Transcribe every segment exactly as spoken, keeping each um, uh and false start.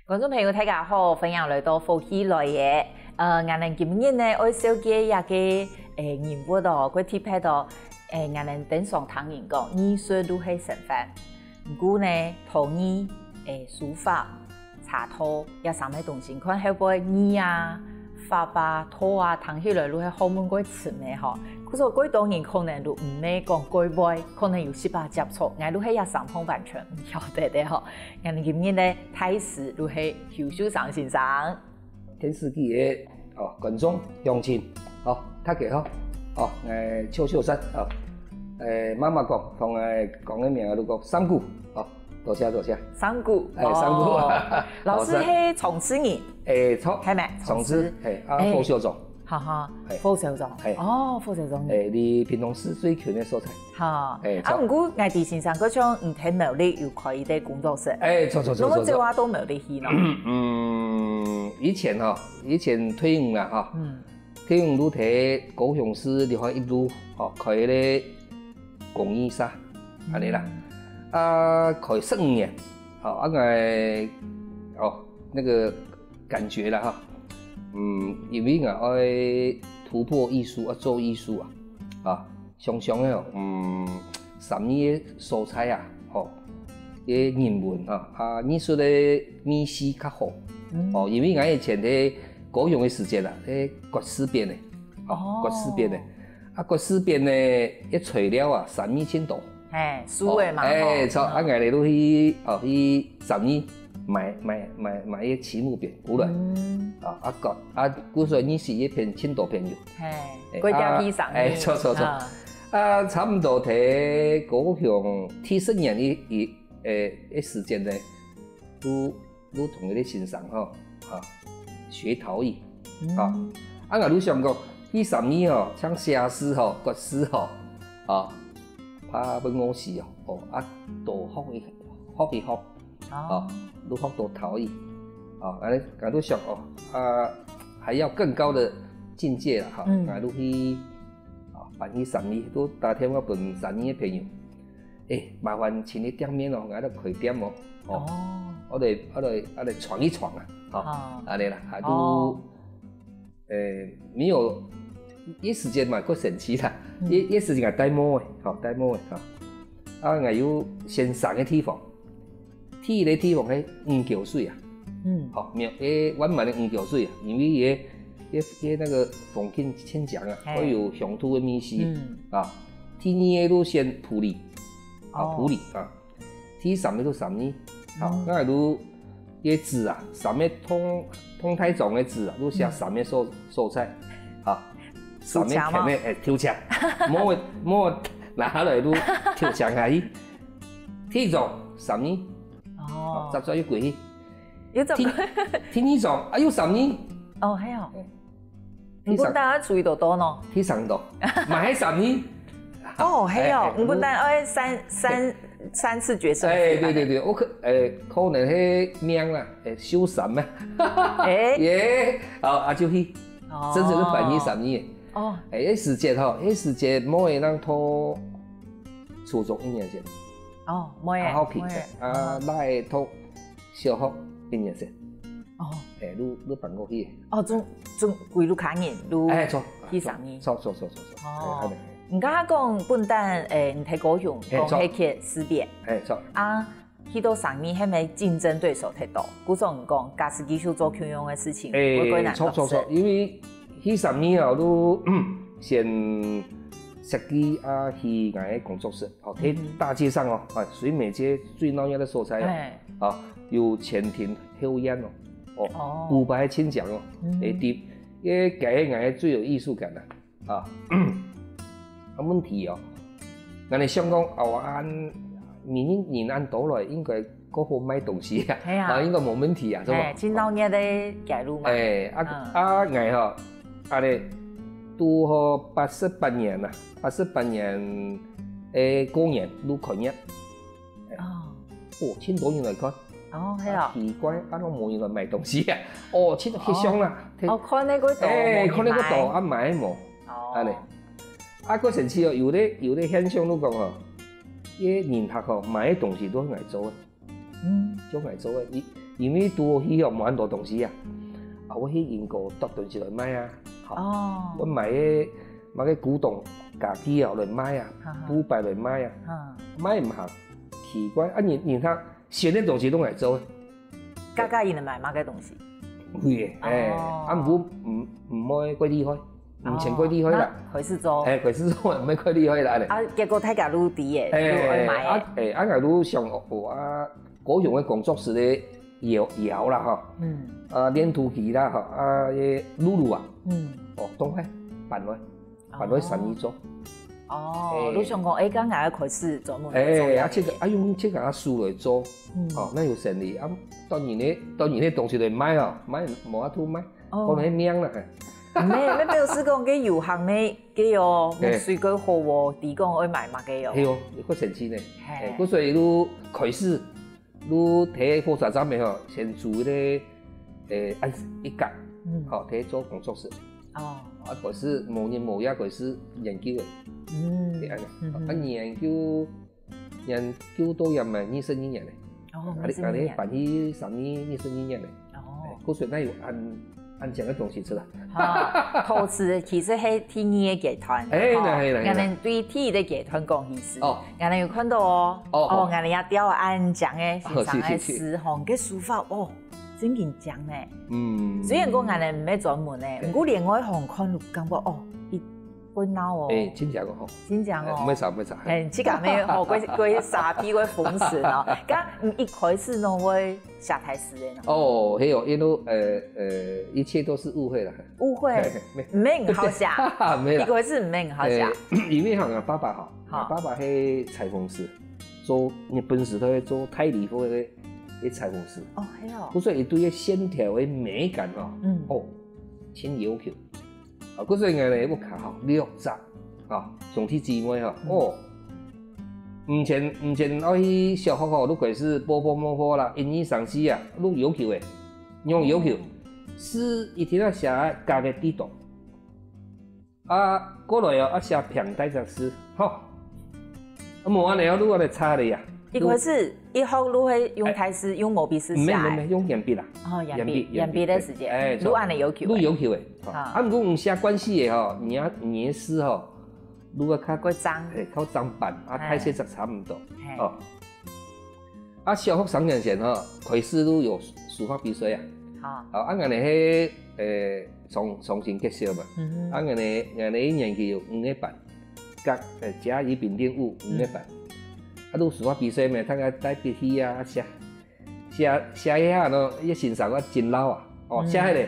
觀眾朋友，大家好，歡迎來到福氣來了。呃，𠊎等今日呢，愛紹介一個，誒，人物哦，佢特別哦，誒，𠊎等經常聽人講，藝術就係生活。毋過呢，陶藝、誒，書法、茶道，這三個東西，看後背藝啊、法啊、道啊，聽起來就係學問蓋深个吼。故所蓋多人可能就毋係講蓋會，可能有失敗接觸，𠊎就係這三項完全毋曉得个吼。 𠊎等今日个大師就係邱秀山先生。電視機个，哦，觀眾、鄉親，哦，大家好，哦，𠊎邱秀山，哦，誒，媽媽講，同𠊎講个名就講三姑，哦，多謝多謝。三姑，誒，三姑。哦，老師係長治人，誒，著，係無？長治，長治。誒，啊，誒。胡小莊。 哈哈，嘿。胡小莊。嘿。哦，胡小莊。誒，離屏東市最近个所在。哈，嘿，啊，著。毋過𠊎知先生，佢像你在苗栗有開一個工作室。誒，著，著，著，著，著。那麼這話到苗栗去呢？嗯，以前吼，以前退伍啦吼，嗯。退伍就在高雄市另外一路吼，開一個工藝社，嗯。恁樣啦。啊，開十五年，吼，啊，𠊎，哦，那個 感覺啦哈。嗯，因為𠊎愛突破藝術啊，做藝術啊，啊，想想个哦，嗯，三義个所在啊，吼，个人文哈，啊，藝術个味緒較好。嗯。哦，因為𠊎以前在高雄个時節啦，在國師編个，哦，哦。國師編个，啊，國師編个，个材料啊，三義盡多。 嘿，書个嘛，哦，誒，吼，著，嗯。啊，𠊎兜就去，哦，去三義買，買，買，買一個七木編過來。嗯。啊，啊，講，啊，故所認識一片盡多朋友。嘿，誒，過條去三義。啊，誒，著，著，著。啊。啊，差毋多在高雄第十年一，一，誒，个時間呢，就 就同該個先生吼，啊，學陶藝，嗯。啊，啊，𠊎就想講，去三義吼，像謝師吼、國師吼，啊，怕分我死哦，哦，啊，多學一，學一學，哦。啊，就學到陶藝，啊，恁樣，𠊎就想哦，啊，還要更高的境界啦，哈，嗯。𠊎就去，啊，搬去三義，就打電話分三義个朋友， 誒，麻煩請你店面哦，𠊎來開店哦。哦。哦。𠊎來，𠊎來，𠊎來闖一闖啊，吼，哦。恁樣啦，啊，就，哦。誒，沒有，一時間嘛，過神奇啦，嗯。一，一時間戴帽仔，吼，戴帽仔，吼。啊，𠊎有先生个地方，第一個地方係五溝水啊。嗯。吼，沒有，誒，萬巒个五溝水啊，因為佢，佢，佢那個風景盡靚啊，嘿。會有鄉土个味緒，嗯。啊。 第二個就選埔里，啊，哦。埔里啊。第三個就三義，啊，嗯。該就該紙啊，三義通，通大張个紙啊，就寫三義所，嗯。所在，啊，三義前面，誒，抽籤，無，無拿下來就抽籤下去。第一張三義，哦。啊，十隻又過去。有十隻。第，第二張，啊，又三義。哦，係哦。誒。 毋過大家注意到多喏。第三張，嘛係三義。哦，係哦，誒，誒，毋過大家愛三，三，三次決勝負。誒，對，對，對，𠊎可，誒，可能係命啦，誒，秀山咩？誒。耶，啊，啊，就去，哦。真正就搬去三義。哦。誒，該時節吼，該時節無會人讀初中一年生。哦，無會，啊，好奇怪，無會。啊，哪會讀小學一年生？哦。誒，你，你搬過去。哦，總，總歸屋下人，你，誒，著，去三義。著，著，著，著，著，哦。誒，恁樣。你剛剛講本旦，誒，你在高雄，誒，著。講係去四邊。誒，著。啊，去到三義，係毋係競爭對手忒多？故所講，假使繼續做共樣个事情，誒，會較難做事。著，著，著，因為去三義哦，你，先設計啊，去𠊎个工作室。 哦，在大街上哦，啊，水美街最鬧熱个所在哦，哎。啊，有前庭後院哦，哦，哦。古巴个親像哦，嗯。誒，對，該个𠊎最有藝術感啊，啊，啊，問題哦，𠊎等想講，哦，恁，明年恁多來，應該較好賣東西啊，係啊。啊，應該無問題啊，係無？哎，盡鬧熱个街路嘛。哎，啊，嗯。啊，𠊎吼，恁呢，拄好八十八年啊，八十八年 誒，過年就開業。哦。哦，盡多人來看。哦，係啊。啊，奇怪，啊，都無人來買東西啊。哦，盡多翕相啦。哦，看該个多，誒，無人買。看該个多，啊，買無。哦。恁呢。啊，過神奇哦，有个，有个現象就講哦，該人客吼，買个東西都係𠊎做个。 嗯。做𠊎做个，佢，因為都去哦，無恁多東西啊，啊，𠊎去英國奪東西來賣啊，吼，哦，𠊎買个買个古董家具啊來賣啊，哈哈，布擺來賣啊，哈，賣毋行，奇怪啊，人人家選个東西都來做，價格人買麼个東西？貴个，哎，哦，啊，毋毋毋會過厲害，毋曾過厲害啦，開始做，哎，開始做毋會過厲害啦咧，啊，結果大家都知个，哎，都愛買个，哎，啊，𠊎都想哦啊。 高雄个工作室个窯窯啦吼，嗯，啊，練土機啦吼，啊，个露露啊，嗯，哦，都係搬來，搬來三義做。哦，你想講，哎，剛剛開始做麼个？哎，啊，這个啊，用這个啊書來做，哦，那有生意啊，當然呢，當然呢，東西來賣哦，賣無法度賣，可能命啦。 毋係，該表示講該有行个，該哦，目水个好哦，知講愛買麼个哦。係哦，有个神奇呢。係，故所以你開始，你在火車站个吼，先租一个，誒，一間，吼，在做工作室。哦，啊，開始無日無夜開始研究个，嗯，啊研究 研究到也滿二十二年咧。哦，二十二年。啊，你搬去三義二十二年咧。哦，故所以有恁恁樣个東西出來。哈，陶瓷其實係第二个階段。哎，係啦係啦。𠊎等對第一个階段講意思。哦，𠊎等有看到哦。哦，哦，𠊎等也雕恁樣个，欣賞个時候，个書法哦，真緊張呢。嗯，雖然講𠊎等毋係專門个，毋過另外一項看就感覺哦，一 會鬧哦。哎，真正个吼。真正哦。毋會吵，毋會吵。哎，自家咩好，過過沙鼻，過風神哦。剛一開始呢，會寫大字个呢。哦，係哦，因為呃呃，一切都是誤會啦。誤會，毋係好寫，毋係啦，一開始毋係好寫。因為哈，爸爸哈，爸爸係裁縫師，做日本時代做大禮服个个裁縫師。哦，係哦。故所以對个線條个美感哈，嗯，哦，真要求。 啊，故所以𠊎呢，屋下吼六隻，啊，兄弟姊妹吼，哦，毋曾毋曾愛去小學吼，就開始補補補補啦，一二三四啊，就要求个，用要求，字一定愛寫个家个地圖。啊，過來哦，愛寫平大隻字，吼。啊，無恁樣哦，就恁樣差了呀。一開始一學就會用大字，用毛筆字寫个。毋係毋係，用鉛筆啦。哦，鉛筆鉛筆个時節，哎，就恁樣要求个。就要求个。 啊，毋過毋寫慣勢个吼，你啊你个字吼，如果較過正，哎，較正板啊，大細隻差毋多，哦。啊，小學三年生吼，開始就有書法比賽啊。好，啊，𠊎等係呃重重新結社嘛，啊，𠊎等𠊎等一年級有五个班，甲呃甲乙丙丁五五个班，啊，就書法比賽嘛，大家帶筆去啊寫。 寫寫一下呢，一先生个真老啊，哦，寫下來，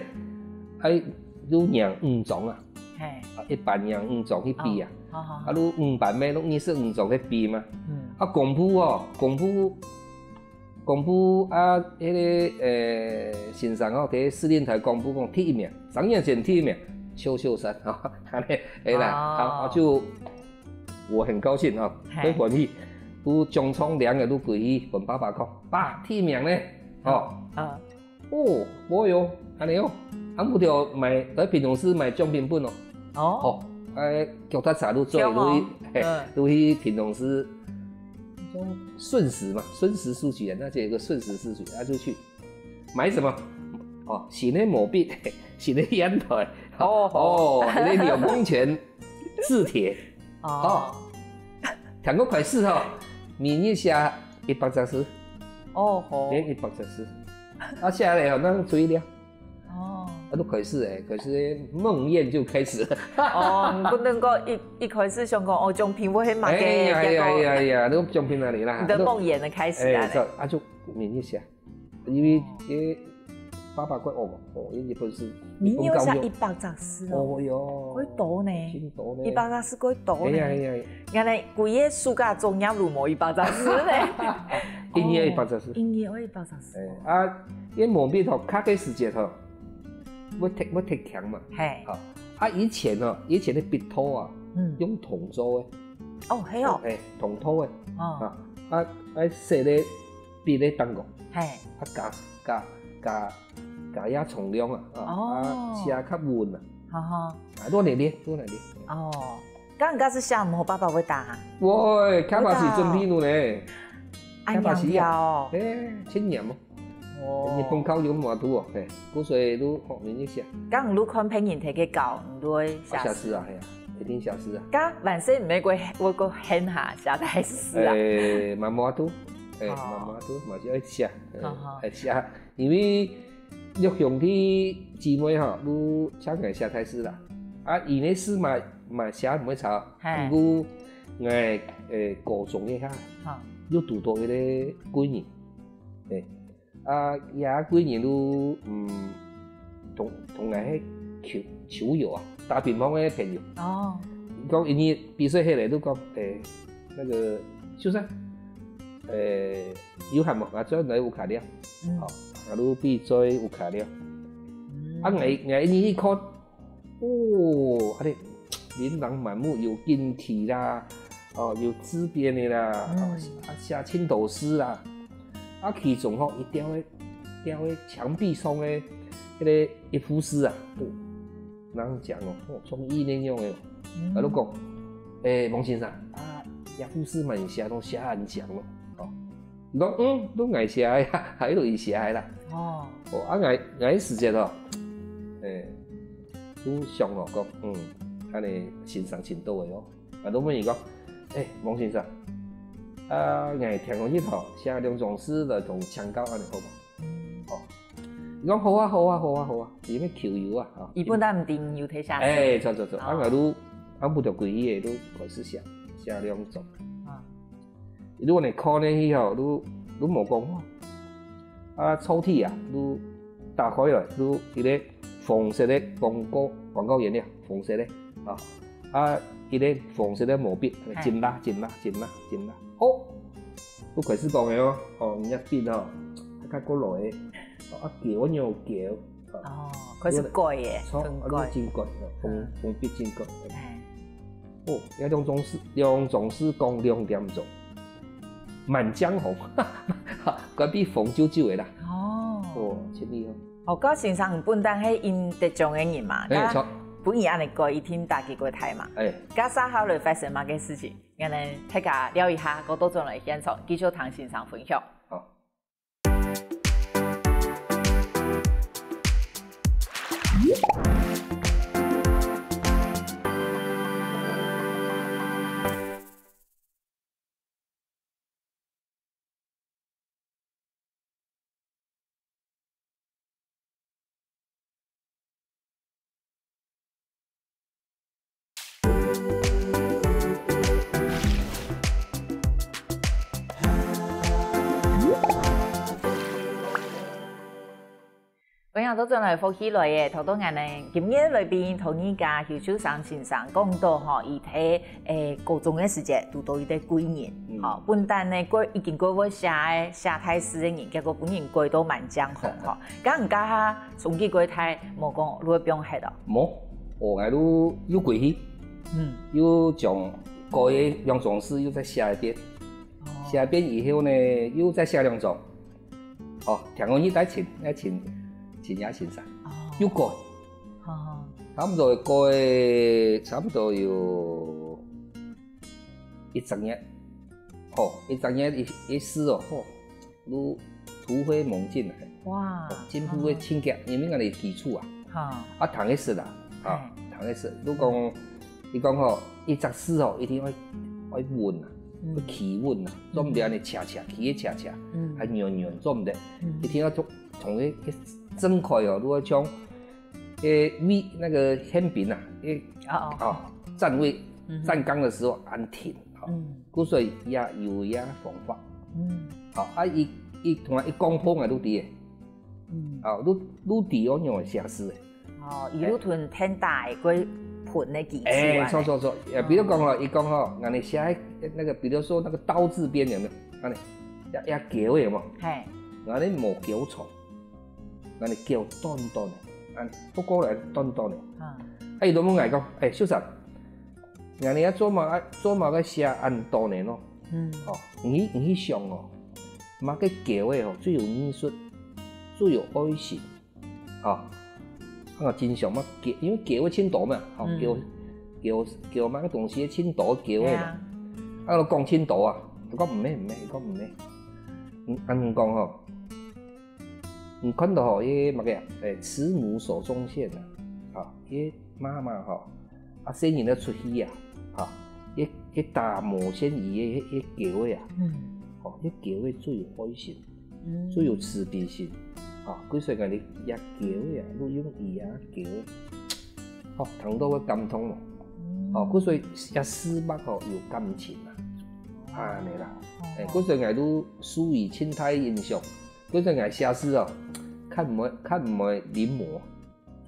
哎，就贏五張啊，嘿，啊，一班贏五張去比啊，啊，就五班咩，就二十五張去比嘛，啊，公布哦，公布，公布啊，迄个呃先生哦，在司令台公布讲第一名，三年生第一名，邱秀山啊，安尼，哎啦，啊，就。 我很高兴啊，很欢喜。就獎狀领个就过去分爸爸看，爸，第一名呢，哦，啊，哦，无哟，安尼哦，啊，我就买在平常时买奖品本哦，哦，哎，脚踏车就做，就去，嘿，就去平常时，顺时嘛，顺时书局啊，那就有个顺时书局，他就去。 买什么？哦，新的毛笔，新的砚台，哦，哦，那个两公钱字帖，哦，两个块四哈，每日写一百张字，哦吼，连一百张字，啊，下来哦，那样追了。哦，那都开始哎，可是梦魇就开始了。哦，你不能够一一开始想讲哦，奖品我很满意，哎呀哎呀哎呀哎呀，那个奖品哪里啦？你的梦魇的开始啊，哎，这啊就每日写。 因为个爸爸怪我嘛，哦，因为本身你有写一百张字哦，哦哟，会多呢，真多呢，一百张字会多呢，哎呀哎呀，原来几个暑假作业都无一百张字呢，一年一百张字，一年一百张字，哎，啊，因为毛笔头刻个时间吼，会忒会忒强嘛，嘿，好，啊，以前哦，以前的笔头啊，嗯，用铜做的，哦，嘿哦，哎，铜头的，哦，啊，啊，啊，写咧 笔个当中，嘿，啊加加加加也重量啊，啊，哦，啊写较稳啊，哈哈，啊，多练练，多练练。哦，刚刚是写毋好，爸爸会打哈？喂，卡巴西真皮努呢，啊，卡巴西啊，哦，哎，千年哦，哦。日本教育無法度哦，嘿，故所以都學日日寫。該你都看別人个稿，你都會寫詩？啊，寫詩啊，係啊，一定寫詩啊。該還細毋係會，會過閒下，寫大詩啊？誒，嘛無法度，誒，哦。嘛無法度，嘛就愛寫，誒，好好。愛寫，因為六兄弟姊妹吼，都請𠊎寫大詩啦。啊，佢个詩嘛，嘛寫毋會差，嘿。毋過𠊎，誒，高中个下，好。又堵到一個貴人，誒， 啊，也貴人都，嗯，同，同𠊎係球，球友啊，打乒乓个朋友。哦。講因為比賽下來都講，誒，那個，先生，誒，有閒無？啊，轉來屋下尞。嗯。好，啊，都比賽屋下尞。嗯。啊，𠊎，𠊎一去看， 哦，啊咧，琳琅滿目，有金體啦，哦，有自編个啦，嗯。哦，啊，寫盡多詩啦。啊，其中吼，一條个，條个牆壁上个，迄个一幅詩啊，哦，人講哦，哦，像意念樣个哦。嗯。啊，就講，誒，王先生，啊，這幅詩嘛，你寫都寫很強咯，哦。 你講，嗯，都𠊎寫个呀，還有佢寫个啦。哦。哦，啊，𠊎，𠊎時節哦，誒，都想哦，講，嗯，恁呢先生盡到个哦。啊，都問佢講，誒，王先生，啊，𠊎聽講你吼，寫兩張詩來同請教恁呢好無？哦，佢講好啊，好啊，好啊，好啊，因為球友啊，啊，佢本來毋知有在寫詩。誒，著，著，著，啊，哦。𠊎都，啊，毋著歸去个，都開始寫，寫兩張。啊。 你按呢看入去吼，都，都無講話。啊，抽屜啊，都打開來，都一個紅色个廣告，廣告顏料，紅色个，啊，啊，一個紅色个毛筆，嘿。緊拉，緊拉，緊拉，緊拉。哦，都開始講个哦，哦，人家筆哦，較過來个，哦，啊，攪，按呢攪， 哦，開始改耶，著，啊，很改。你真改，紅，嗯。紅筆真改。哎。哦，這兩張詩，兩張詩講兩點鐘，滿江紅，該比紅燒酒个啦。哦。哦，真厲害。哦，該先生本來係贏得獎个人嘛，哎，該著。分佢恁呢改，一定打擊過大嘛。哎。該接下來發生麼个事情？𠊎等大家尞一下，過倒轉來現場，繼續聽先生分享。好。 歡迎倒轉來福氣來了，頭到𠊎等今日來賓，頭先个邱秀山先生講到吼，佢在，誒，高中个時節堵到一個貴人，嗯。吼，本來呢，佢已經佢會寫，寫大字个人，結果分人改到滿江紅吼。該毋該下 衝擊過大，無講會放忒哦。無，哦，𠊎都又歸去，嗯。又將過去兩張詩又再寫一遍，哦。寫一遍以後呢，又再寫兩張。哦，聽講佢在尋，在尋，尋這先生，哦。又過，哦。差不多過，差不多有一隻月，哦，一隻月一，一詩哦，哦。 都突飛猛進來。哇，進步个真遽，因為𠊎等基礎啊，哈。啊，聽會識啦，啊，嘿。聽會識。你講，你講吼，一隻字吼，一定愛，愛穩啊，嗯。愛企穩啊，嗯。做毋得恁呢斜斜，企个斜斜，嗯。還軟軟，做毋得。嗯。一定愛從，從該，該正開哦，如果像，誒，位，那個憲兵啊，誒，哦，哦。哦，站位，嗯哼。站崗的時候安挺。 吼。嗯。故所以也有這方法。嗯。吼，啊，佢，佢同𠊎一講破，𠊎都知个。嗯。吼，都，都知愛仰般寫字个。哦，佢都同天打个，該盆个基礎啊。哎，著，著，著。呃，比如講吼，嗯。佢講吼，𠊎等寫那個，比如說那個刀字邊有沒有？恁呢，要，要攪个有沒有？嘿。𠊎等無攪長，𠊎等攪短短个，恁，不過來短短个。啊。啊，佢都問𠊎講，哎，秀山， 𠊎等愛做麼个，做麼个寫恁多呢咯？嗯。哦，你，你去想哦，麼个攪个吼，最有藝術，最有愛心，哦。啊，真想嘛，攪，因為攪个盡多嘛，吼，嗯。攪，攪，攪麼个東西盡多攪个嘛。對啊。啊，講盡多啊，佢講毋係，毋係，佢講毋係。嗯，恁講吼，你看到吼，該麼个啊，欸，慈母手中線啊，吼，該媽媽吼，啊，細人仔出去啊，吼，該，該打毛線魚个該，該狗仔啊，嗯。吼，該狗仔最有愛心，嗯。最有慈悲心，吼，故所講你這狗仔啊，你用魚啊狗仔，吼，聽到會感動咯，嗯。吼，故所這字幕吼有感情啊，啊，恁呢啦，哦。欸，故所𠊎都受佢盡大影響。 故所𠊎寫字哦，較毋會，較毋會臨摹。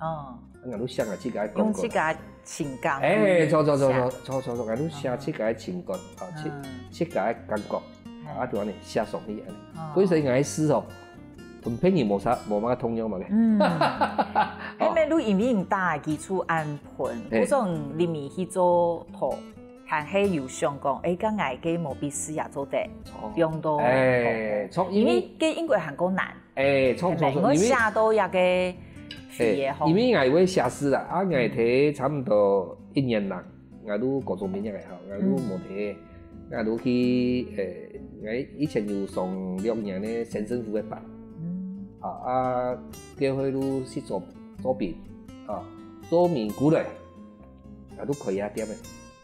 哦。𠊎都寫𠊎自家个感覺。用自家个情感。欸，著，著，著，寫。著，著，著，𠊎都寫自家个情感，啊，自，嗯。自家个感覺，嘿。啊，就恁呢寫上去恁呢。哦。故所𠊎个字哦，同別人無啥，無麼个通用嘛个。嗯。哦。後面都因為你打个基礎恁穩，嘿。故所你入面去做圖，還係有想講，欸，該𠊎个毛筆字也做得，著。用到，欸，著，因為，因為該應該還較難。 欸，著，著，著，因為，係無？因為寫到這个字个吼。欸，因為𠊎會寫字啦，啊，𠊎在差不多一年啦，𠊎都高中畢業个吼，𠊎都無在，𠊎都去，欸，𠊎以前有上兩年个省政府个班，嗯。啊，啊，過後都去做，做兵，啊，做兵過來，𠊎都開一下店个。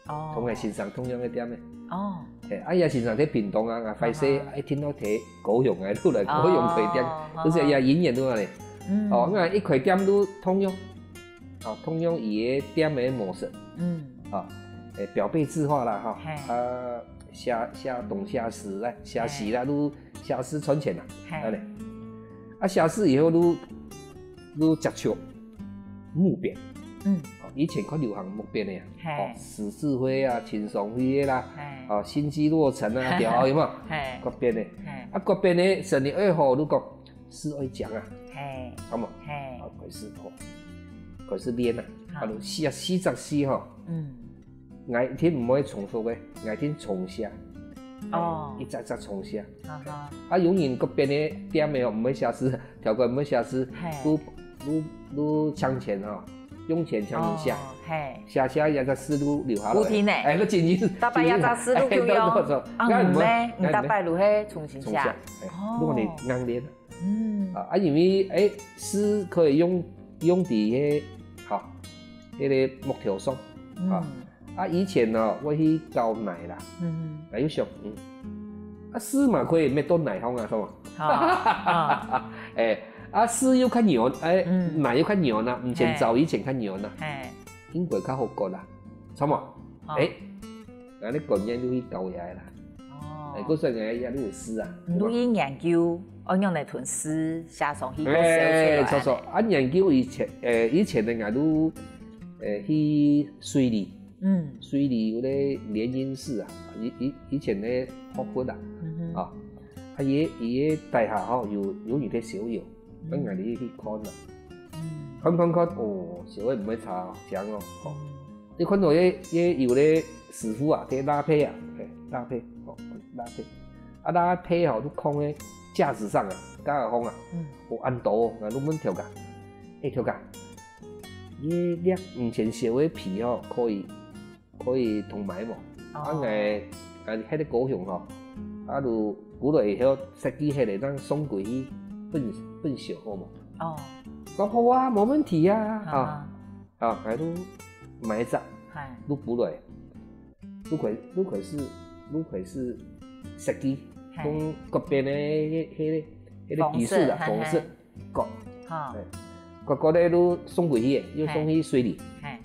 哦。同𠊎先生同樣个店个。哦。嘿，啊，𠊎先生在屏東啊，𠊎壞勢，啊哈。一聽到在高雄啊，就來高雄開店，哦，就是也因緣到恁呢。嗯。哦，𠊎一開店都通用，哦，通用佢个店个模式。嗯。啊，欸，表背字畫啦，哈，嘿。啊，寫，寫東寫西啦，寫字啦，嘿。都寫字賺錢啦，嘿。恁呢。啊，寫字以後都，都接觸 木匾。嗯。哦，以前較流行木匾个啊，嘿。哦，十字會啊，青商會个啦，嘿。哦，新紀落成啊，嘿。對，有無？嘿。國匾个。嘿。啊，國匾个生理愛好，如果字愛靚啊，嘿。好無？嘿。啊，開始，哦，開始練啊，好。啊，就四啊，四隻字吼。嗯。 𠊎一定毋會重複个，𠊎一定重寫。哦。一隻隻重寫。啊哈。啊，有人國匾个店个哦，毋會寫字，條規毋會寫字，嘿。都，都，都搶錢哦，用錢搶人寫。哦，嘿。寫寫這隻字都留下來。固定个。欸，該真係，逐擺這隻字都共樣。欸，著，著，著。啊，𠊎毋會，𠊎毋會。你逐擺都係重新寫。重寫，欸，哦。如果你硬練。嗯。啊，啊，因為，欸，字可以用，用在該，好，該个木頭上，嗯。啊。 啊，以前哦，𠊎去搞泥啦，嗯。𠊎又想，嗯，啊，字嘛可以搣到泥項啊，係無？哦，哦。欸，啊，字又較軟，欸，嗯。泥又較軟啊，毋像嘿。早以前較軟啊，嘿。應該較好割啦，係無？哦。欸，𠊎个觀念就去搞起來啦。哦。欸，故所𠊎也有字啊，你有去研究，愛仰般來同字寫上去，欸，寫出來。著，著，啊，研究以前，欸，以前个𠊎都，欸，去水里， 嗯。水里有个聯音字啊，以，以，以前个學府啊，嗯哼。啊，啊，佢个，佢个底下吼，有，有一个小友，嗯。𠊎等去看啊。嗯。看看看，哦，小友毋會差哦，靚哦，哦。嗯。你看到个，个有个師傅啊，个拉坯啊，嘿，拉坯，哦，拉坯。啊，拉坯吼，就囥个架子上啊，架仔項啊，嗯。哦，恁多哦，𠊎就問頭家，欸，頭家， 這粒毋曾燒个皮吼，可以，可以同買無？哦。啊，𠊎，𠊎歇在高雄吼，啊，就鼓勵以後設計下來，正送過去分，分燒好無？哦。講好啊，無問題啊，啊。啊，啊，𠊎就買一隻，嗨。就鼓勵，就開，就開始，就開始設計，嘿。用國邊个迄，迄个，迄个技術啊，方式，嘿，方式。嘿。 割。哈。嘿，割割咧，就送過去个，又送去水里。嘿。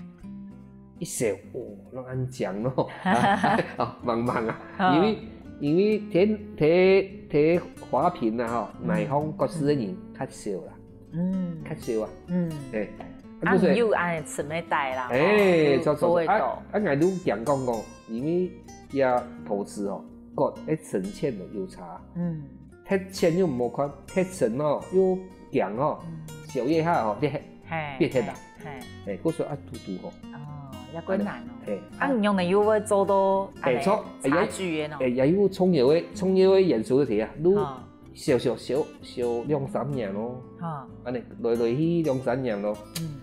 一燒，哦，攏恁靚咯。啊，茫茫啊，哈。因為，因為天，天，天花瓶啊，吼，嗯。泥項割字个人較少啦。嗯。較少啊。嗯。嘿。啊，啊，毋是。有恁樣尋个帶啦，嘿，吼，就，著，著，著。啊，做得到。啊，𠊎就驚講講，因為這陶瓷哦，割个深淺哦有差。嗯。 忒淺又毋好看，忒深哦，又強哦，嗯。燒一下哦，裂，嘿，裂忒啦。嘿，嘿。嘿，故所愛堵堵吼。哦，也較難哦。嘿。啊，你用个又會做到，哎，著，哎，差距个喏。哎，也有重要个，重要个元素个題啊，你哦。燒燒燒，燒兩三年咯。哦。恁樣，來來去兩三年咯。嗯。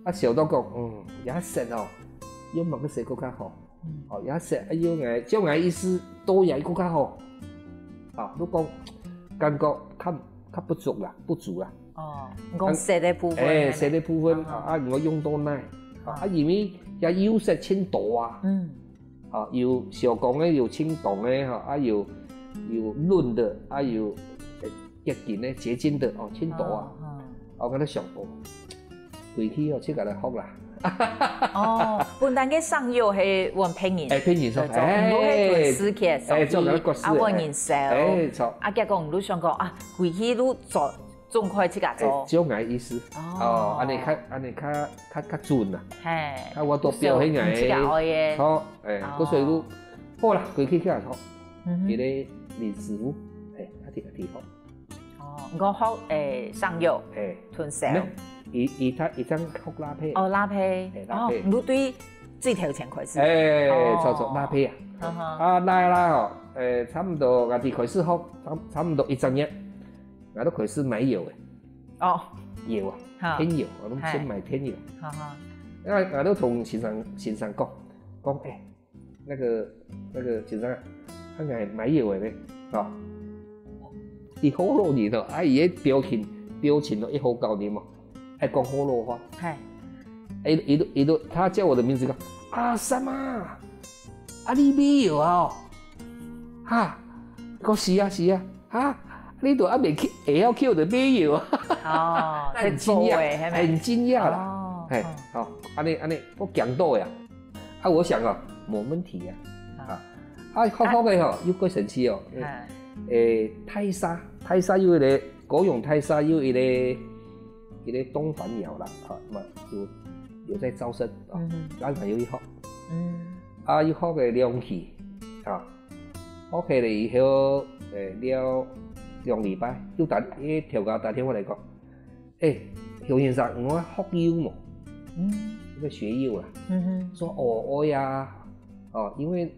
啊，燒到講，嗯，也色哦，用麼个色更加好？ 嗯。哦，也色，哎喲，𠊎，照𠊎意思，多也一个較好。啊，你講感覺較，較不足啦，不足啦。哦，你講色个部分，哎，係無？色个部分，啊。啊，啊，你愛用到哪？啊，啊。啊，因為這油色盡多啊。嗯。啊，有小管个，有盡管个，哈，啊，有，有潤个，啊，有，呃，結晶个，結晶个，哦，盡多啊。哦，哦。啊，𠊎就想，哦， 歸去哦，自家來學啦。哦，本來个生肉係分別人，哎，別人做，對，做，哎，你係做事个，哎，做个角色，啊，分人燒。哎，做。啊，結果你就想講，啊，歸去就做，總可以自家做。哎，就𠊎意思。哦。哦，恁樣較，恁樣較，較，較準啦。嘿。啊，𠊎都表現𠊎个，就自家愛个。好，哎，哦。故所以就，好啦，歸去自家做。嗯哼。佢个林師傅，哎，較貼，較貼好。 哦，你講學，誒，生肉，嘿。同燒。無，佢，佢，佢正學拉坯。哦，拉坯。嘿，拉坯。哦，你對最頭前開始。哎，哦。做，做拉坯啊。哈哈。啊，拉拉哦，誒，差毋多，𠊎自開始學，差，差毋多一隻月，𠊎就開始買窯个。哦。窯啊，哈。電窯，𠊎就先買電窯。嘿。哈哈。啊，𠊎就同先生，先生講，講，哎， 該個，該個先生啊，佢愛買窯个呢，哦。佢學老人哦，啊，佢个表情，表情哦，一好搞定哦，愛講學老話。嘿。佢，佢都，佢都，他叫我的名字講，「阿三啊，啊，你買窯啊哦？」哈，講，「是啊，是啊。」 啊，你都還吂去，會曉去就買窯啊。哦，很驚訝，在做的，係無？很驚訝啦。哦，嘿，嗯。好，恁樣，恁樣，𠊎驚到呀。啊，𠊎想啊，無問題啊。啊。啊，啊，學學个吼，又過神奇哦。嗯。誒，大社，大社有一個，高雄大社有一個，一個東番窯啦，哈，嘛，有，有在招生啊，嗯哼。咱還有一學。嗯。啊，又學个兩期，啊， OK了以後，誒，了兩禮拜，又打，誒，頭家打電話來講，「誒，熊先生，你愛學窯無？」嗯。愛學窯啦。嗯哼。說，「哦，愛啊。」哦，因為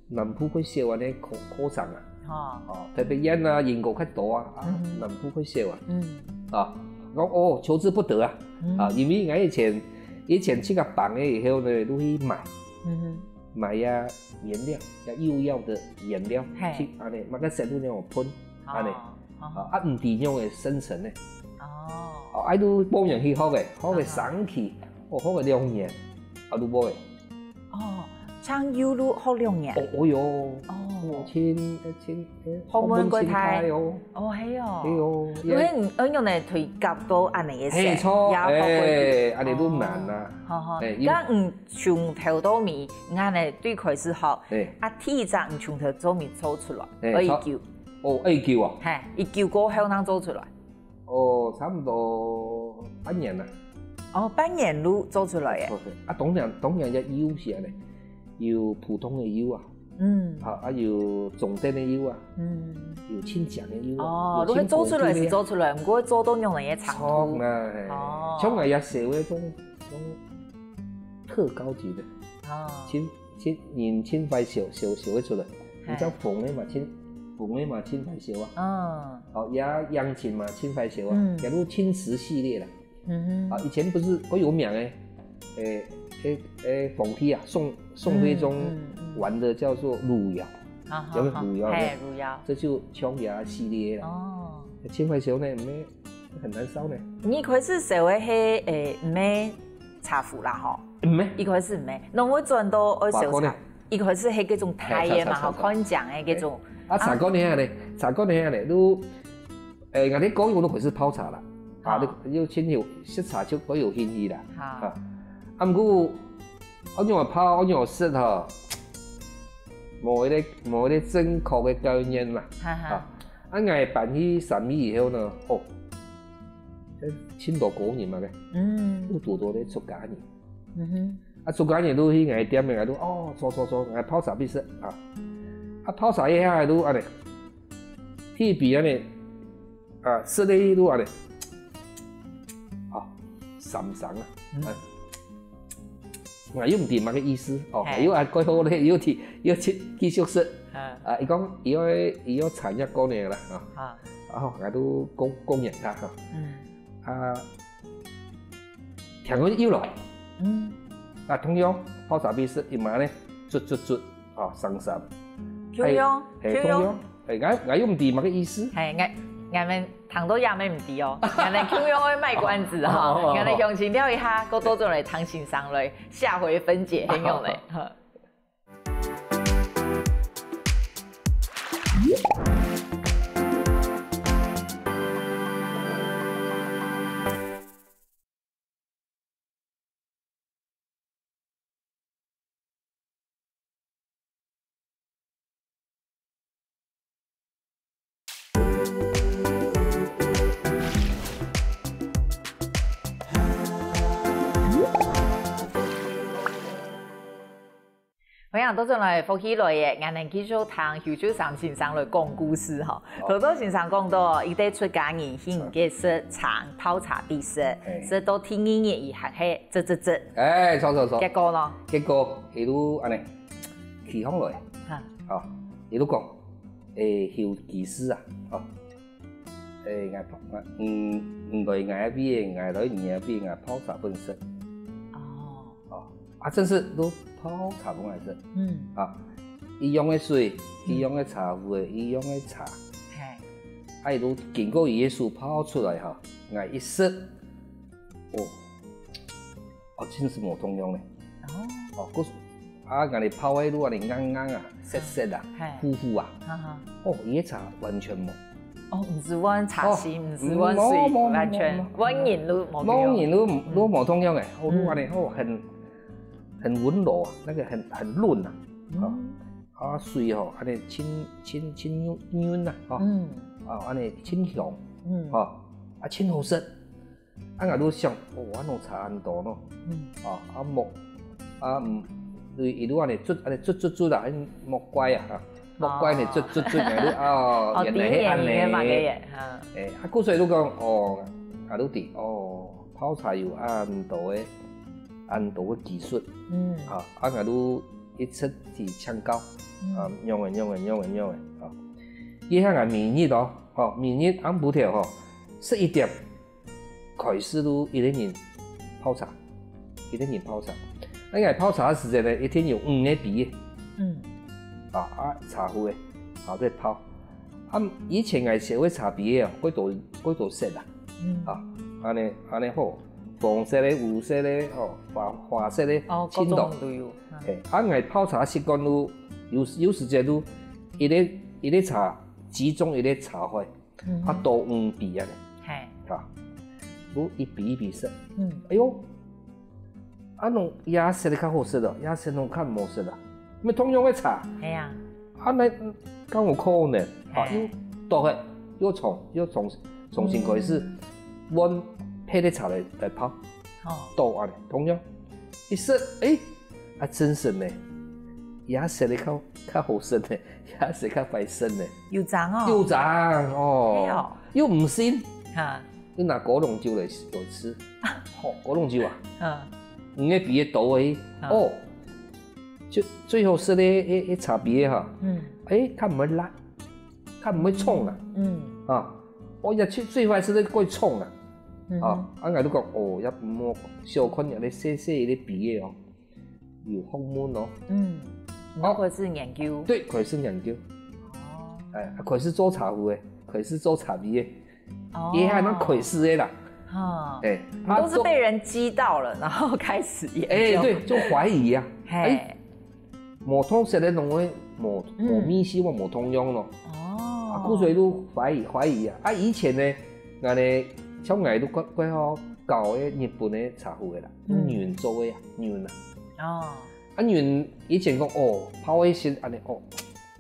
南部會燒恁樣課，課程啊。哦。哦，特別煙啊，煙火較多啊，啊，嗯哼。南部會燒啊。嗯。啊，講，「哦，求之不得啊。」嗯。啊，因為𠊎以前，以前自家放了以後呢，都去買。嗯哼。 買啊原料，要又要个原料，嘿。去恁樣，買个石頭那種噴，哦，恁樣。哦。啊，啊，毋知樣个生成呢。哦。哦，啊，都報名去學个，學个三期，哦，學个兩年，啊，都會。哦，像又都學兩年。哦，哦喲，哦。哦，真，真，誒，學問過大。學問真大哦。哦，係哦。係哦，因為你，你用來推廣到恁樣个事，嘿，著，也學過去。誒，恁樣都難啊。哦，好，好。誒，因為該你 從頭到尾，你看呢，對開始學，嘿。啊，第一隻你從頭到尾做出來，嘿，愛幾久？做，哦，愛幾久啊？嘿，幾久過後正做出來？哦，差不多半年啦。哦，半年就做出來耶。做出來。啊，當然，當然也有些呢，有普通个窯啊，嗯。啊，啊，有中等个窯啊，嗯。有盡靚个窯啊，哦，有盡高級个啊。如果做出來是做出來，毋過做到用个也長途。著啦，嘿。哦。像𠊎也燒个種，種 特高級个。哦。盡，盡，人盡會燒，燒，燒會出來。嘿。你像紅个嘛，盡，紅个嘛，盡會燒啊。哦。哦，也洋金嘛，盡會燒啊。嗯。也就青瓷系列啦。嗯哼。啊，以前不是，會有名个，誒，誒，誒，皇帝啊，宋，宋徽宗嗯，嗯，嗯。玩的叫做汝窯。啊，有沒有汝窯呢？嘿，汝窯。這就瓊瑤系列啦。哦。盡會燒呢，沒 很難燒呢。你一開始燒个係，誒，毋係茶壺啦吼？毋係。一開始毋係，仰會轉到愛燒茶？茶罐呢？一開始係該種大个嘛，嘿，茶，茶，吼，茶，茶。看靚个該種。嘿。啊，茶罐呢，呢，茶罐呢，呢，都，誒，𠊎兜高雄都開始泡茶啦。啊，哦。都，又盡有，食茶就較有興趣啦。好。啊，啊，毋過，愛仰般泡，愛仰般食吼，無一個，無一個正確个概念啦。哈哈。啊， 啊，𠊎搬去三義以後呢，哦，誒，盡多高人嘛个，嗯。有多多个出家人。嗯哼。啊，出家人都去𠊎店个，都，哦，坐坐坐，𠊎泡茶分佢食啊。啊，泡茶一下都恁樣，第一杯恁樣，啊，食个都恁樣，啊，三三啊，嗯。啊， 𠊎又毋知麼个意思，哦，嘿。又還過好咧，又去，又去繼續食。嗯。啊，佢講，佢愛，佢愛茶葉過呢啦，啊。啊。啊，𠊎都供，供養佢，哈。嗯。啊，聽講又來。嗯。啊，同樣，泡茶分佢食，佢嘛呢，啜，啜，啜，啊，三三。共樣，哎，嘿，共樣。共樣。 誒，𠊎，𠊎又毋知麼个意思。嘿，𠊎， 𠊎等聽到這乜毋知哦，𠊎等共樣愛賣關子哈，哦，哦，哦。𠊎等鄉親尞一下，過倒轉來聽先生來下回分解，恁樣咧。好。 歡迎倒轉來福氣來了，𠊎等繼續聽邱秀山先生來講故事吼。好。頭頭先生講到，佢兜出家人去人家食茶，泡茶店食，嘿。食到第二日佢還係嘖嘖嘖。哎，著，著，著。結果呢？結果，佢就恁呢，起哄來。哈。哦，佢就講，哎，邱居士啊，哦，哎，𠊎泡，𠊎，嗯，毋來𠊎个位，𠊎來你个位，𠊎泡茶分你食。哦。哦，啊，真係都泡茶分𠊎食。嗯。啊，一樣个水，嗯。一樣个茶壺，一樣个茶。嘿。啊，佢都經過佢个手泡出來哈，𠊎一食，哦，哦，真係無同樣个。哦。哦，故所，啊，𠊎等泡个都恁呢硬硬啊，澀澀啊，嘿。苦苦啊。哈哈。哦，佢个茶完全無。哦，毋係換茶心，哦，毋係換水，無，無，無，完全，無，無。換人都無共樣。換人都，嗯。都無同樣个，哦，嗯。都恁呢，哦，很，很溫柔啊，那個很，很潤啊。嗯。哦，啊，水吼，恁呢清，清，清潤啊，吼。嗯。啊，恁呢清香，嗯。吼，啊，真好食。 啊，𠊎就想，哦，恁樣茶恁多喏。嗯。啊，啊，莫，啊，嗯，佢，佢就恁呢捽，恁呢捽捽捽啊，莫怪啊，哈。莫怪呢，哦。捽捽捽，𠊎就，哦，哦，原來係恁呢。第一眼你个嘛个耶，哈。哎，啊，故所就講，哦，𠊎就知，哦，泡茶有恁多个，恁多个技術。嗯。啊，啊，𠊎就一直去請教，嗯。啊，仰仔，仰仔，仰仔，仰仔，啊。這下𠊎每日哦，吼，每日暗晡頭吼，十一點 開始就一個人泡茶，一個人泡茶。啊，𠊎泡茶个時節呢，一定有五個杯仔。嗯。啊，啊，茶壺仔，啊，在泡。啊，以前𠊎燒个茶杯仔哦，幾多，幾多色啊。嗯。啊，恁呢，恁呢好，紅色个、烏色个，吼，花，花色个，哦，盡多。各種都有。嗯。嘿，啊，𠊎泡茶習慣就，有，有時節就，一個，一個茶，集中一個茶會。 嗯哼。啊，倒五杯啊呢。嘿。啊，就一杯一杯食。嗯。哎喲，啊，恁樣這色个較好食哦，這色恁樣較毋好食啊。乜同樣个茶。係啊。啊，該，嗯，敢有可能？啊，嘿。又倒去，又重，又重，重新開始，嗯。換別个茶來，來泡。哦。倒恁呢，同樣。一食，誒， 啊，真實呢，這色个較，較好食呢，這色較歹食呢。有差哦。有差哦。係哦。又毋信。哈。又拿高粱酒來，來試。啊。吼，高粱酒啊。嗯。五個杯仔倒去，嗯。哦，就最好食个，个，个茶杯仔哈。嗯。誒，較毋會爛，較毋會衝啊。嗯。啊，哦，這最，最壞食个過衝啊。嗯哼。啊，啊，𠊎就講，哦，也毋好小看這个細細个杯仔哦。 有學問哦。嗯，哦。你開始研究。對，開始研究。哦。哎，開始做茶壺个，開始做茶杯个。哦。也還蠻開始个啦。哈。哎，你都是被人激到了，然後開始研究。哎，對，就懷疑啊。嘿。哎，無同色个攏會無，嗯。無味緒，無同樣咯。哦。啊，故所就懷疑，懷疑啊。啊，以前呢，𠊎呢，像𠊎都怪，怪好搞个日本个茶壺个啦，用嗯。銀做个啊，銀啊。哦。 啊，人以前講，哦，泡个色恁呢，哦，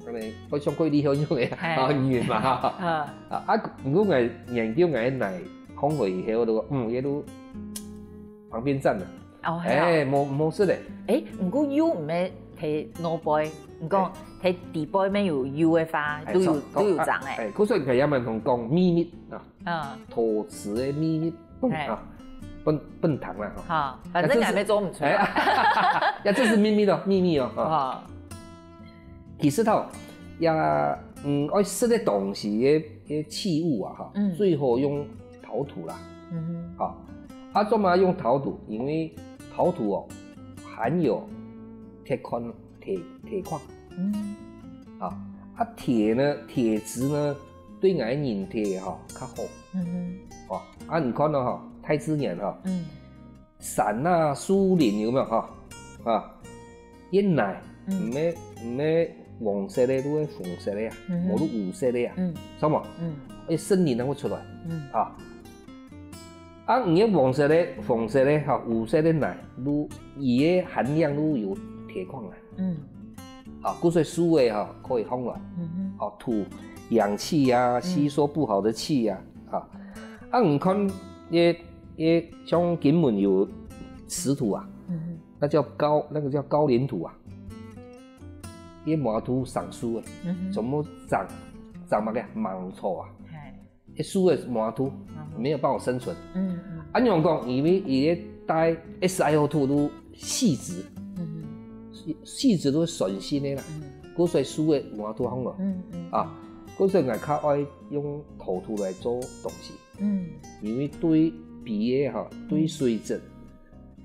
恁呢，好像過厲害樣个，嘿。啊，人嘛，哈。嗯。啊，啊，毋過𠊎研究𠊎个奶烘好以後，我都講，嗯，這都旁邊站了。哦，係啊。哎，無，無事的。哎，毋過油毋係忒腦背，你講哎。忒底背面有油个話，哎，都有，差不多，都有長哎。啊，哎，故所𠊎也蠻同講秘密啊。 嗯。陶瓷个秘密，嗯，嘿。啊，分，分糖啦，哈。好，反正也沒做毋出來。哎，呀，這是秘密哦，秘密哦，哈。哦。其實吼，呀，嗯，愛食个東西个，个器物啊，哈，嗯。最好用陶土啦。嗯哼。好，啊，做麼用陶土？因為陶土哦，含有鐵礦，鐵，鐵礦。嗯。啊，啊，鐵呢，鐵質呢，對𠊎个人體吼較好。嗯哼。哦，啊，你看到吼，大自然吼，嗯。山啊、樹林有沒有吼？啊，越泥，嗯。毋係，毋係黃色个，都係紅色个啊，嗯哼。無都烏色个啊，嗯。知無？嗯。而且森林啊會出來，嗯。啊。啊，你个黃色个、紅色个吼，烏色个泥，都，佢个含量都有鐵礦啊。 嗯。啊，故所樹仔吼，可以放落。嗯哼。哦，吐氧氣啊，嗯。吸收不好的氣啊，啊。啊，你看，也，也像金門有石土啊，嗯哼。那叫高，那個叫高嶺土啊，也無法度生樹仔，嗯哼。全部長，長麼个？芒草啊。嘿。 樹仔無法度，嗯。沒有辦法生存。嗯，嗯。恁樣講，因為佢个帶S I O two都細質，嗯。細，細質都係酸性个啦，嗯。故所以樹仔無法度放落。嗯，嗯。啊，故所以𠊎較愛用陶土來做東西。嗯。因為對比个吼，對水質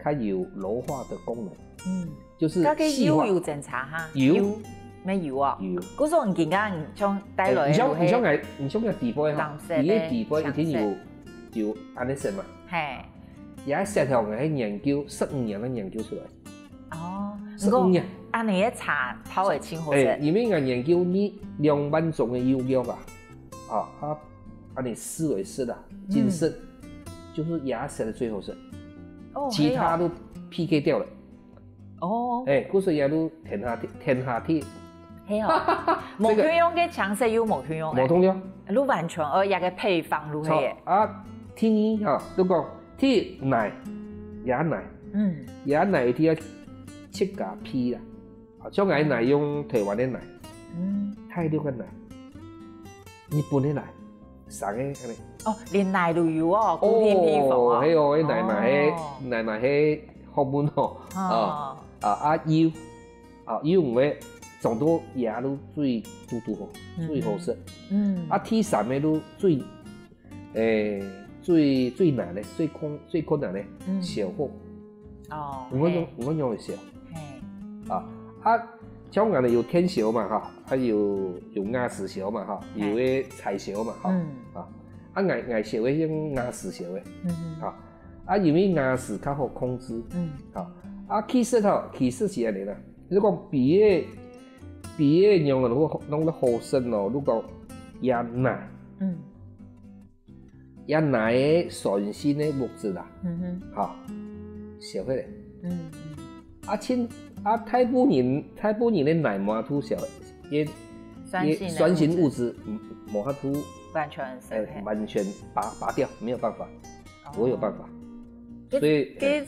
較有柔化的功能。嗯。就是該个細化。油有精差哈？有。有，沒有啊？有。故所你今日你像帶來的，哎，你像，你像𠊎，你像𠊎底背哈，藍色的，佢个底背一定有，青色。有恁樣色嘛。嘿。這色吼，𠊎係研究十五年來研究出來。哦，十五年。毋過恁樣个茶泡會清好食。哎，因為𠊎研究你兩萬種个有機啊，啊，啊，恁樣試為試啦，嗯。真實，就是這色个最好食。 哦，其他都P K掉了。係哦。哦。哎，故所也都天下地，天下地。係哦。這個無共樣个青色又無共樣个。無共樣。都完全，呃，一個配方都係耶。著啊，第二哈，如果第一泥，這泥，嗯。這泥一定愛自家批啦。啊，像𠊎泥用台灣个泥，嗯。大陸个泥，日本个泥。 生个恁樣。哦，連泥都有哦，固定配方哦。哦，係哦，該泥嘛係，哦。泥嘛係學問哦。哦。啊，啊，啊，油，啊，油毋會種到這都最嘟嘟好，嗯。最好食。嗯。啊，第三个都最，誒，最，最難个，最困，最困難个，嗯。燒火。 哦，有恁樣，嘿。有恁樣个燒。嘿。啊，啊，像𠊎等有田燒嘛哈，啊有，有瓦斯燒嘛哈，嘿。有个柴燒嘛哈，嗯。啊，啊，𠊎，𠊎燒个用瓦斯燒个，嗯哼。啊，啊，因為瓦斯較好控制，嗯。啊，啊，其實哈，其實係恁樣啦，如果比个，比个用个，如果弄得好食哦，如果也難。嗯。 也泥个酸性个物質啦，嗯哼。哈，燒忒咧。嗯，嗯。啊，親，啊，大部分人，大部分人个泥無法度燒，因，酸性个物質。因酸性物質，嗯，無法度，完全燒忒。哎，完全拔，拔掉，沒有辦法，哦。不會有辦法。這，所以，這，哎。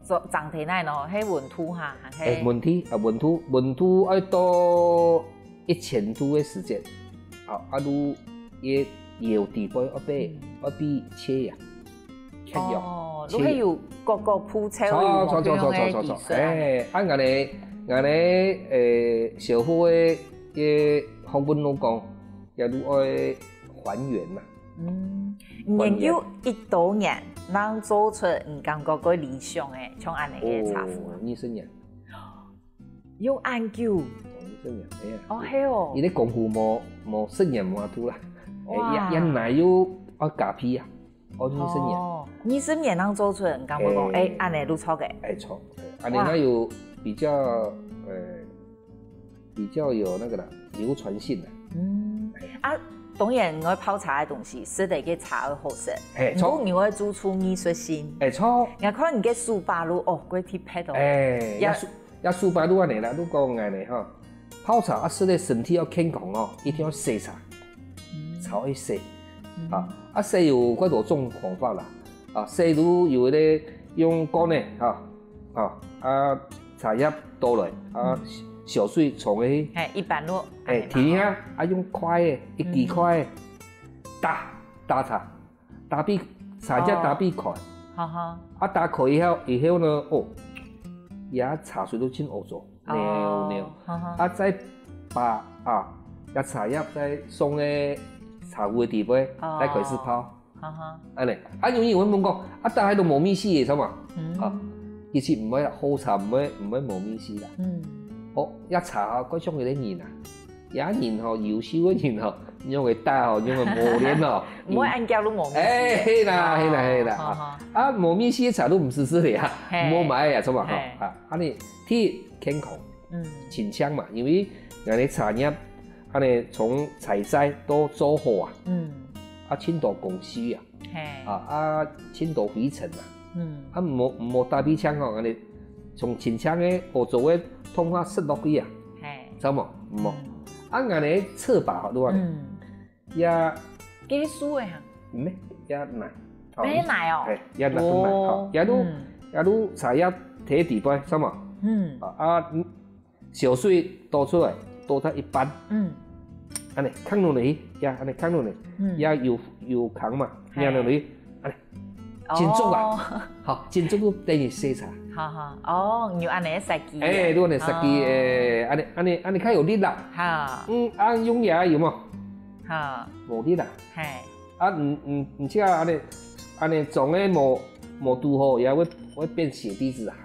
做，長大來喏，係溫度哈，還係？哎，溫度，啊，溫度，溫度愛到一千度个時節，啊，啊，就个油底背愛比，嗯。愛比切啊，切油，哦，切油。你係有各個步驟，有無共樣个技術啊？著，著，著，著，著，著。哎，啊，𠊎呢，𠊎呢，呃，燒火个，个學問來講，也就愛還原嘛。 嗯，還原。研究幾多年，正做出你感覺較理想个，像恁樣个茶壺啊？哦，二十年。有恁久？哦，二十年，哎呀。哦，係哦。佢个功夫無，無十年無法度啦。哇。哎，也，也泥又愛加皮啊，愛二十年。哦，二十年正做出，你感覺講，哎。哎，恁樣就著个。哎，著。哎，恁樣哇。哪有比較，呃， 比較有那個啦，流傳性的。嗯，啊，當然，𠊎泡茶个東西，食个个茶愛好食。哎，著。毋過你愛注重藝術性。哎，著。𠊎看你个手把路，哦，過特別哦。哎，也，也手，也手把路恁樣啦，你講恁樣哈，泡茶啊，食个身體要健康哦，一定要洗茶，嗯。茶愛洗。嗯。啊，啊，洗有幾多種方法啦，啊，洗就有个用乾个哈， 啊，啊，茶葉倒落，啊，嗯。燒水沖下去。嘿，一般都哎，恁樣嘛。停一下，啊，用快个，一支快个，嗯。打，打茶，打畀，茶葉打畀開。哦。哈哈。啊，打開以後，以後呢，哦，這茶水都盡好做，哦。溜溜。哈哈。啊，再把，啊，這茶葉再送个茶壺个底背，哦。再開始泡。 哈哈。恁樣，啊，有人會問講，啊，打開都無味緒个，著無？嗯。啊，其實毋會啦，好茶毋會，毋會無味緒啦。嗯。哦，這茶啊，較像一個人啊，這人吼，優秀个人吼，仰會打吼，仰會磨練吼。毋會恁遽就無味緒。哎，係啦，係啦，係啦。啊，無味緒个茶都毋使試咧啊，嘿。無買啊，做嘛吼。嘿。啊，恁樣第一健康，嗯。清淨嘛，因為𠊎个茶葉，恁樣從採摘到做好啊，嗯。啊，盡多工序啊。 嘿。啊，啊，盡多灰塵啊。嗯。啊，無，無打鼻青吼，恁樣從清淨个、好做个通化食落去啊。嘿。知無？無。嗯。啊，恁樣切吧，對吧？嗯。也，該係素个哈？毋係，也泥。哦，該係泥哦。嘿，也泥，哦。泥，吼，也都，嗯。也都茶葉忒底背，知無？嗯。啊，啊，嗯， 燒水倒出來，倒忒一半。嗯。恁樣囥落去，呀，恁樣囥落去，嗯。也有，有空嘛，嘿。䀴落去，恁樣，哦。緊捉啊，好，緊捉就等於細茶。好，好，哦，你有恁樣个設計啊。哎，你有恁樣設計，哦。哎，恁樣，恁樣，恁樣較有力啦。好。嗯，啊，用力有無？好。無力啦。嘿。 啊，毋，毋，毋，這恁樣，恁樣種个無，無堵好，也會，會變血滴子啊。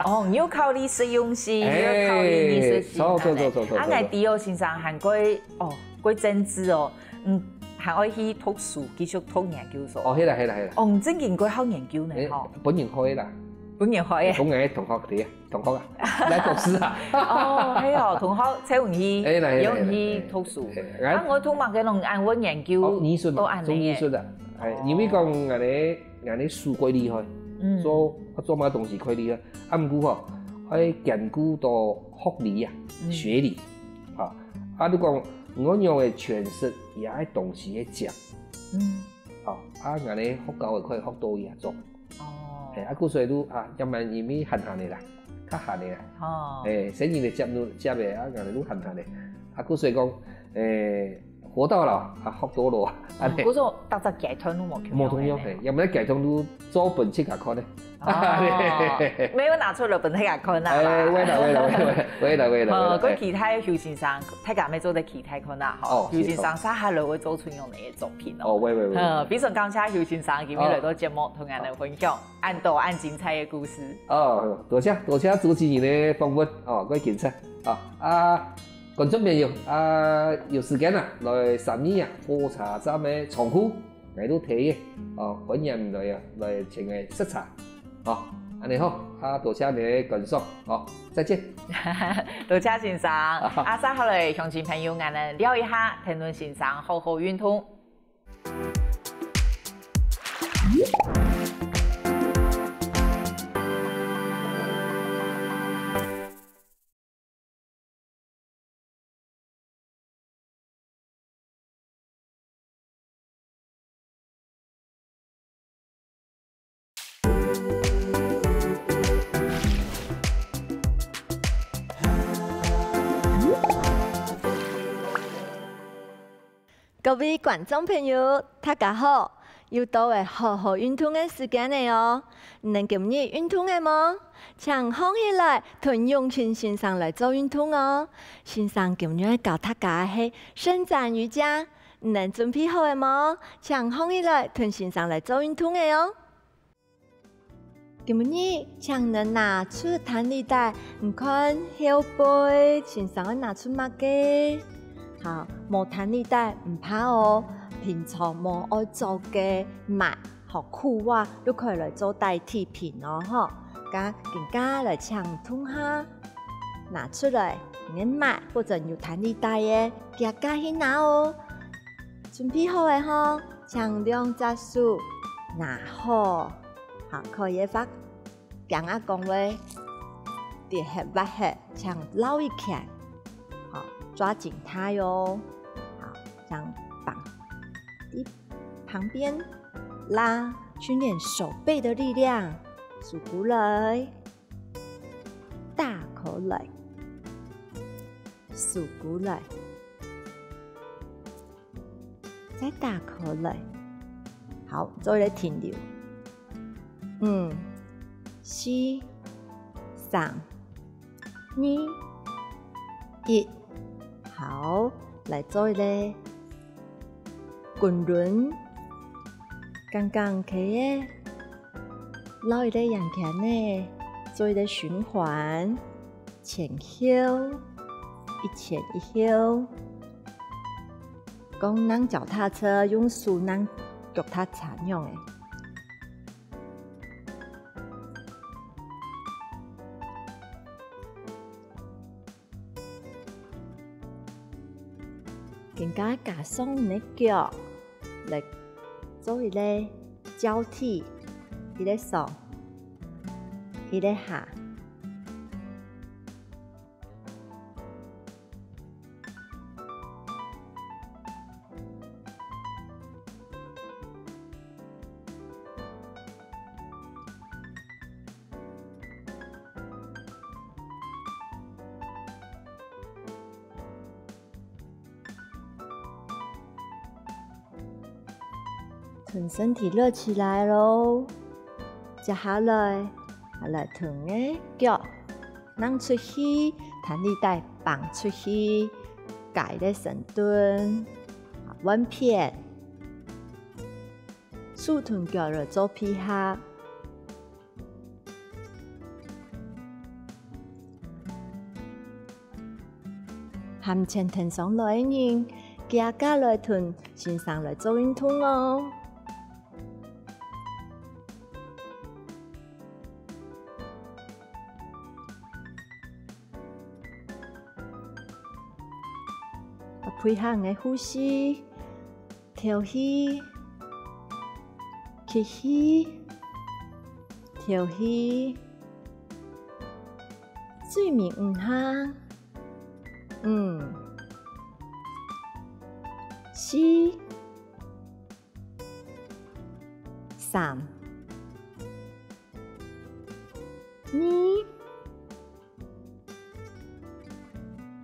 哦，你又考慮實用性，哎，又考慮藝術性，著，著，著，著，著，啊，著。𠊎知哦，先生還過，哦，過政治哦，嗯，還愛去讀書，繼續讀研究所。哦，係啦，係啦，係啦。哦，你正經過好研究呢，哎，吼。本人好个啦。本人好个。本人个同學个。 同學啊，來讀書啊。哦，係哦，同學請你去，哎，來，來，用去讀書。來，來。啊，𠊎讀麼个攏恁會研究，哦，藝術嘛，都恁樣个。做藝術啊。哎，哦。因為講𠊎个，𠊎个書過厲害，嗯。做，做麼个東西過厲害。啊，毋過吼，愛兼顧到學理啊，嗯。學理。啊，啊，你講，𠊎仰會詮釋這个東西个講。嗯。啊，啊，𠊎个學校个可以學到這種。 哦。哎，啊，故所以都，啊，也蠻因為閒閒个啦，較閒个啦。哦。哎，生意个接都接个，啊，人都閒閒个。啊，故所以講，哎，活到老，啊，學到老，啊，哦，故所逐隻階段都無共樣个呢。無共樣，嘿，也毋係階段都做分自家看个。哦，沒有拿出來分大家看啊啦。哎，會啦，會啦，會啦，會啦，會啦，哦，會啦。過期待邱先生，大家乜做得期待看啊，吼。哦，邱先生接下來會做出樣个作品哦。哦，會，會，會。嗯，非常感謝邱先生今日來到節目，同𠊎等分享。 恁多恁精彩个故事。哦，多謝，多謝主持人个訪問，哦，各位警察，啊，啊，觀眾朋友，啊，有時間啊，來三義啊，火車站个倉庫，𠊎都推个，哦，歡迎來啊，來請𠊎食茶，哦，恁樣好，啊，多謝你个觀賞，哦，再見。多謝先生，啊，接下來鄉親朋友，𠊎等尞一下，天倫先生好好運動。 各位觀眾朋友，大家好！又到了好好運動个時間了哦！你等今日運動了無？請䟘起來，同永清先生來做運動哦！先生今日愛教大家个係伸展瑜伽，你等準備好了無？請䟘起來，同先生來做運動了哦！ 今日請你拿出彈力帶，你看後背先生愛拿出麼个？好，無彈力帶毋怕哦，平常無愛著个襪，好，褲襪都可以來做代替品哦，吼。該今下來請動下，拿出來，你个襪或者有彈力帶个，遽遽去拿哦。準備好了吼， 請兩隻手拿好，好，可以畫驚啊講話，跌核滑核，請繞一圈，好，抓緊它喲，好，請放在旁邊拉，訓練手背的力量，吸氣來，大口來，吸氣來。 再打開來。好，做一個停留。五、四、三、二、一。好，來做一個滾輪，剛剛可以繞一個圓圈呢，做一個循環，前後。一前一後，講㧯腳踏車，用手㧯腳踏車樣仔。 今下加上你个腳，來做一個交替，一個上，一個下。 同身體熱起來囉。接下來，來同个腳㧯出去，彈力帶放出去，改个深蹲，換片，手同腳來做配合。 還前𢯭上來个人，遽遽來同先生來做運動喔。啊，配合你个呼吸， 敨氣，吸氣，敨氣。最尾五下，五、四、三、二、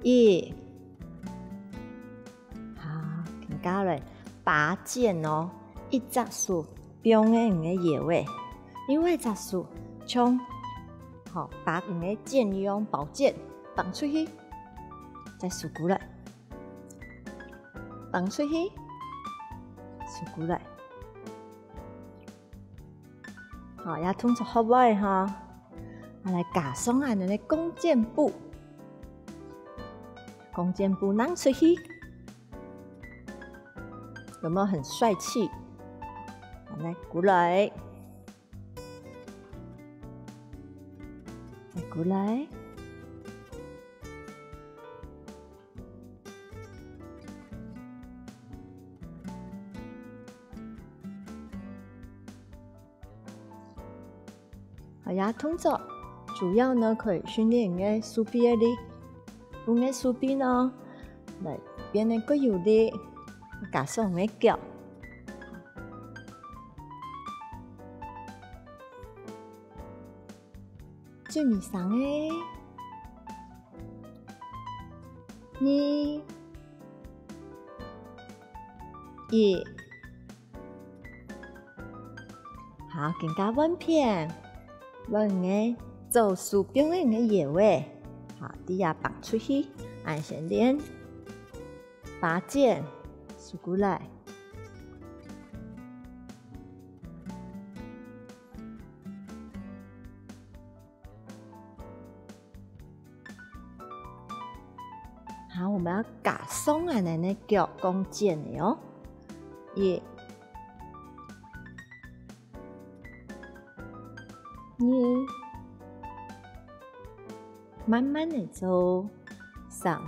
一。 好，今下來，拔箭喔，一隻手放在你个腰仔，另外一隻手像，好，拔你个箭一樣，寶劍，放出去，再收過來，放出去，收過來。 好，這動作學會吼，啊，來加上恁仔个弓箭步。弓箭步㧯出去，有沒有很帥氣？好，來，過來，再過來。 好，這動作主要呢可以訓練你个手臂个力，用你个手臂呢來變得較有力，加上你个腳。 最尾三个，二、一。好，今下換片，換你个左手放在你个腰仔，好，這下放出去，恁仔先練。 拔箭，收過來。好，我們要加上恁仔个腳弓箭的喔。一、 二，慢慢仔做。三，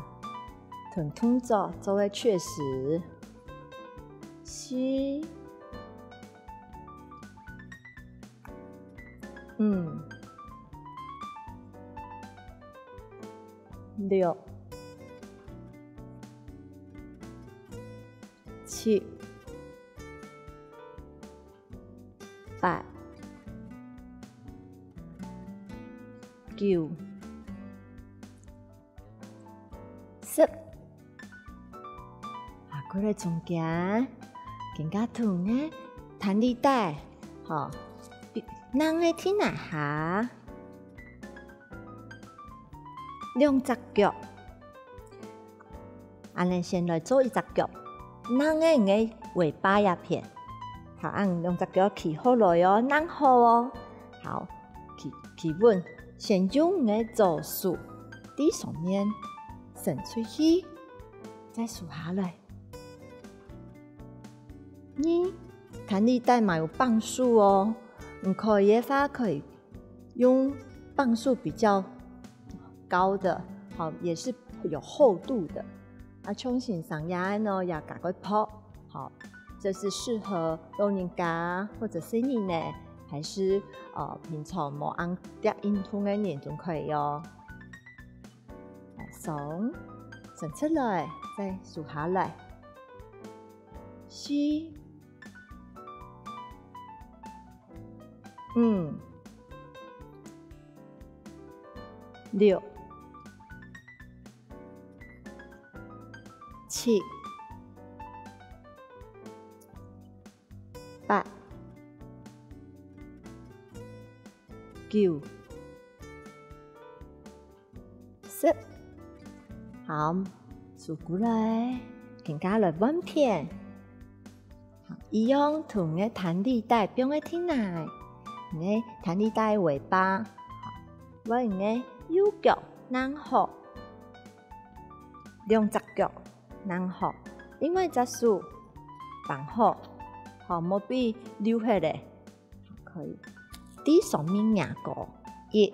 同動作做个確實。四，五，六，七， 八、九、十。啊，過來中間，今下同个彈力帶，吼，㧯个地泥下，兩隻腳。 恁仔先來做一隻腳，㧯个你个尾巴這片。好，恁兩隻腳企好來喔，㧯好喔。好，企，企穩，先用你个左手在上面，伸出去，再收下來。二，彈力帶嘛有磅數哦，你可以个話可以用磅數比較高的，好，也是有厚度的。啊，像先生這樣哦，也加个薄，好，這是適合老人家或者細人呢，還是呃平常無恁樣運動个人都可以哦。 鬆，伸出來，再收下來。四，五，六，七，八，九， 十。好，收過來，今下來換片。好，一樣同个彈力帶放个地泥，你个彈力帶个尾巴，好，換你个右腳恁好，兩隻腳恁好，另外一隻手放好，好，莫分溜忒咧。 可以。地上面擎高，一、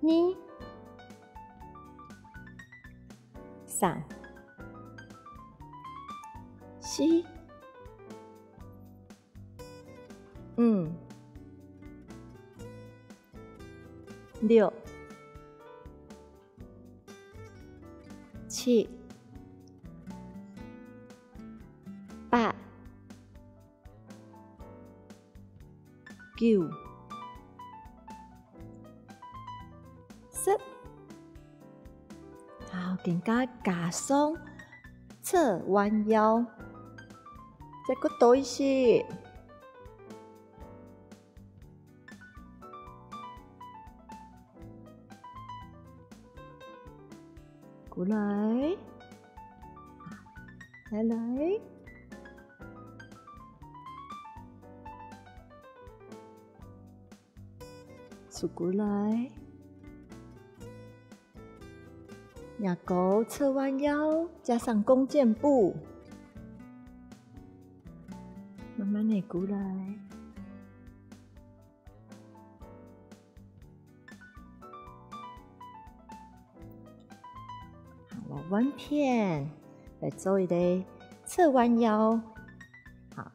二、三、四、五、六、七、八、九、十。好，今下加上側彎腰，再過多一息。 過來，再來，收過來。擎高側彎腰，加上弓箭步，慢慢仔過來。 好，來換片，來做一個側彎腰。好，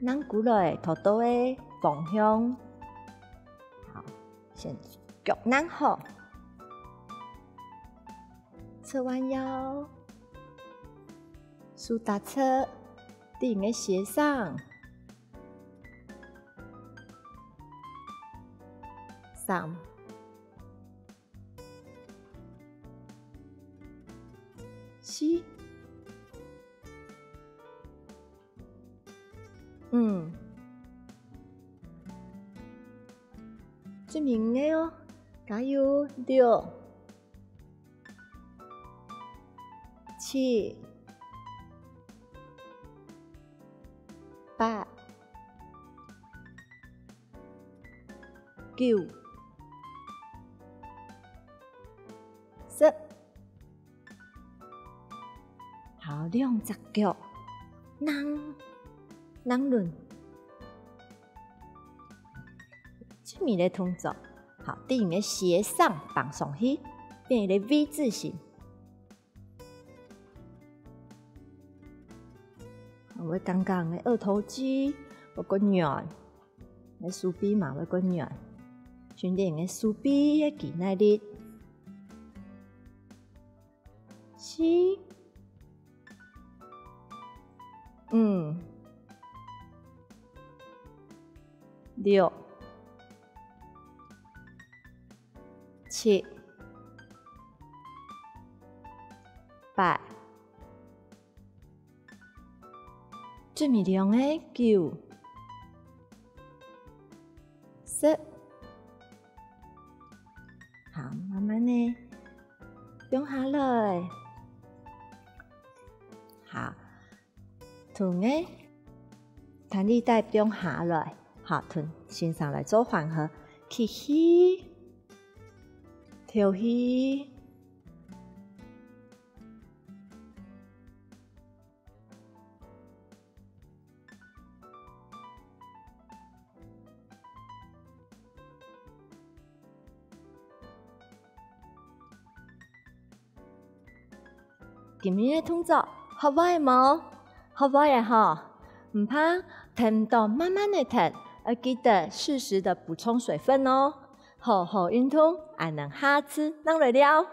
恁過來，頭到个方向。好，先腳恁好，側彎腰，手搭側，在你个膝上。 三、四、五，盡明个哦，加油！六、 七、八、九、十。好，兩隻腳，躘，躘輪。盡尾个動作，好，在你个膝上放上去，變一個V字形。 會感覺你个二頭肌會較軟，你个手臂嘛會較軟，訓練你个手臂个肌耐力。四、五、六、 七、八，最尾兩个，九、十。好，慢慢仔放下來。好， 同个彈力帶放下來，好，同先生來做緩和，吸氣，敨氣。 今日个動作學會無？學會了吼，毋怕，停到慢慢个停，愛記得適時个補充水分哦。好好運動，俺等下次正來尞。